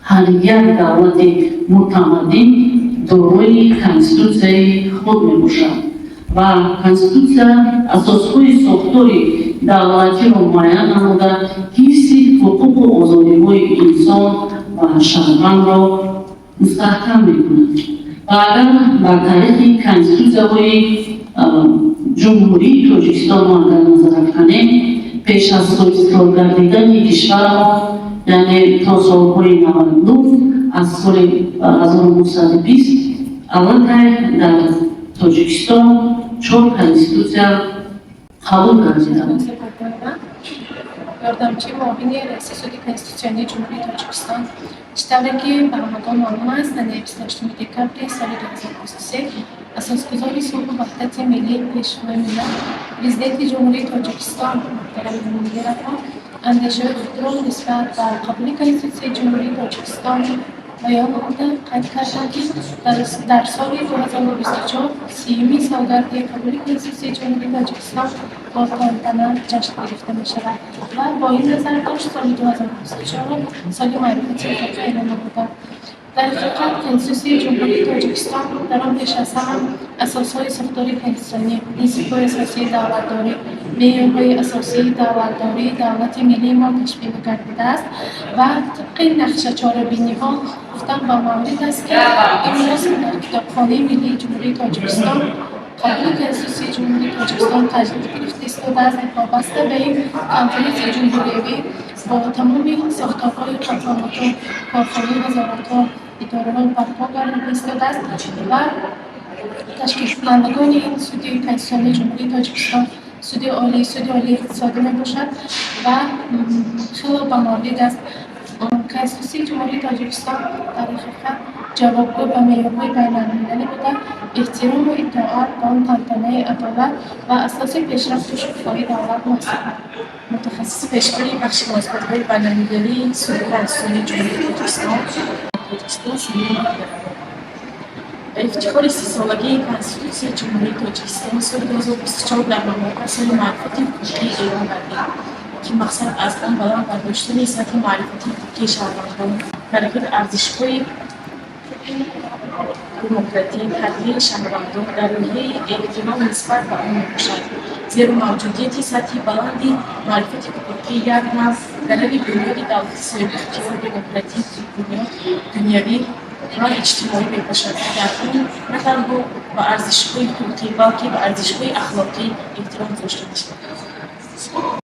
Ҳар як давлати мутамаддин дорои конститутсияи худ мебошад ва конститутсия асосҳои сохтори давлатиро муайян намуда, ҳифзи ҳуқуқу озодиҳои инсон ва шаҳрвандро мустаҳкам мекунад. Ва агар ба таърихи конститутсияҳои Ҷумҳурии Тоҷикистон мо агар назар афканем, пеш аз соҳибистиқлол гардидани кишварамон, яъне то солҳои 99, аз соли 1920 аллакай дар Тоҷикистон чор конститутсия қабул гардиданд. Ёрдамчии муовини раиси Суди Конститутсионии Ҷумҳурии Тоҷикистон. Чӣ тавре ки ба ҳамагон маълум аст, санаи 28 декабри соли 2023 асосгузори сулҳу ваҳдати миллӣ, Пешвои миллат, Президенти Ҷумҳурии Тоҷикистон муҳтарам Эмомалӣ Раҳмон андешаҳои худро нисбат ба қабули Конститутсияи Ҷумҳурии Тоҷикистон баён намуда, қайд карданд, ки дар соли 2024 30-юмин солгарди қабули Конститутсияи Ҷумҳурии Тоҷикистон бо тантана ҷашн гирифта мешавад ва бо ин назардошт соли 2024 соли маърифати ҳуқуқӣ эълон намуданд. Дар ҳақиқат, Конститутсияи Ҷумҳурии Тоҷикистон дар он пеш аз ҳама асосҳои сохтори конститутсионӣ, принсипҳои асосии давлатдорӣ, меъёрҳои асосии давлатдории давлати миллии мо пешбинӣ гардидааст ва тибқи нақшачорабиниҳо гуфтан ба маврид аст, ки имрӯз дар Китобхонаи миллии Ҷумҳурии Тоҷикистон қабули Конститутсияи Ҷумҳурии Тоҷикистон таҷлил гирифта истодааст. Вобаста ба ин конференсияи ҷумҳуриявӣ бо тамоми сохторҳои қафомотҳо, корхонаи вазоратҳо, идораҳо барпо гардида истодааст ва ташкилкунандагони ин Суди Конститутсионии Ҷумҳурии Тоҷикистон, Суди Олӣ, Суди Олии Иқтисодӣ мебошад ва хело ба маврид аст. Конститутсияи Ҷумҳурии Тоҷикистон дар ҳақиқат ҷавобгӯ ба меъёрҳои байналмилалӣ буда, эҳтирому итоат ба он тантанаи адолат ва асоси пешрафту шукуфоии давлат маҳсуб меёбад. Мутахассиси пешбари бахши муносибатҳои байналмилалии Суди Конститутсионии Ҷумҳурии Тоҷикистон. Тоҷикистон ба ифтихори 30-солагии Конститутсияи Ҷумҳурии Тоҷикистон соли 2024 дар мамлакат соли маърифати ҳуқуқӣ эълон гардид, ки мақсад аз он баланд бардоштани сатҳи маърифати ҳуқуқии шаҳрвандон, тарғиби арзишҳои демократӣ, тарбияи шаҳрвандон дар рӯҳияи эҳтиром нисбат ба он мебошад. Зеро мавҷудияти сатҳи баланди маърифати ҳуқуқӣ як нав гарави бунёди давлати соҳибихтиёр, демократӣ, бунёд, дунявӣ ва иҷтимоӣ мебошад, ки дар он на танҳо ба арзишҳои ҳуқуқӣ, балки ба арзишҳои ахлоқӣ эҳтиром гузошта мешавад.